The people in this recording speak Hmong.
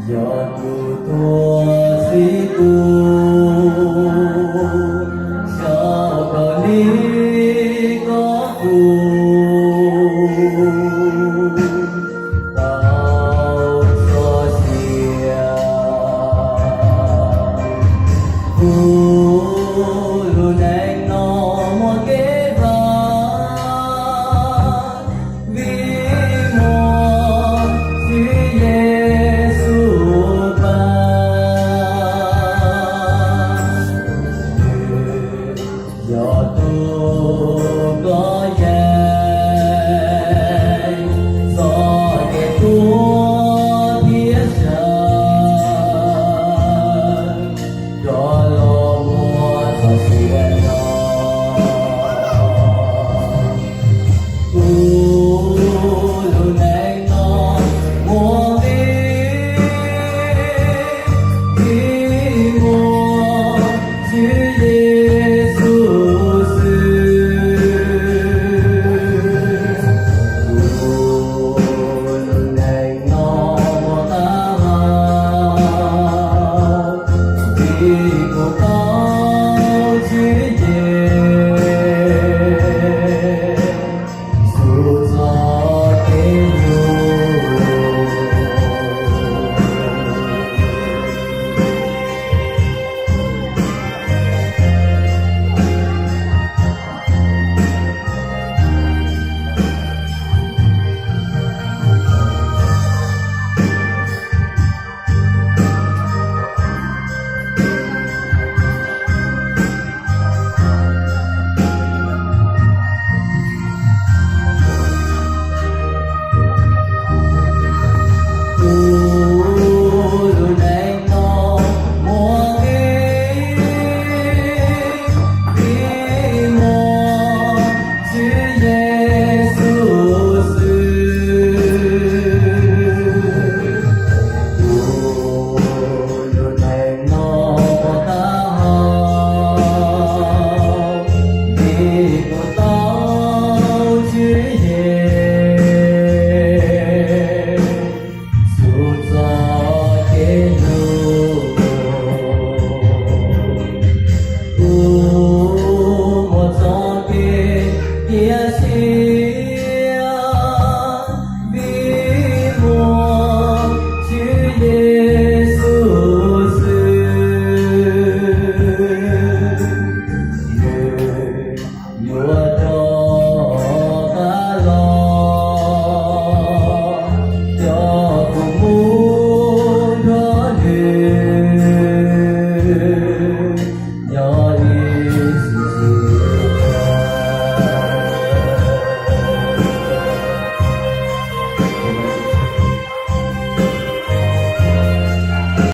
Yog tus tuag xib tub, xyaum kawg li koj tus tau txoj sia. Kuv lub neej no muaj kev vaj vim muaj Tswv Yexus pab. Yog tus koj yeej txoj kev tuag thiab sawv rov los muaj txoj sia no. Kuv lub neej no muaj vim, vim muaj Tswv Yexus xwb. Kuv lub neej no muaj qab hau vim kuv tau Tswv Yexus txoj kev hlub. Kuv lub neej no muaj vim, vim muaj Tswv Yexus xwb. Kuv lub neej no muaj qab hau vim kuv tau Tswv Yexus txoj kev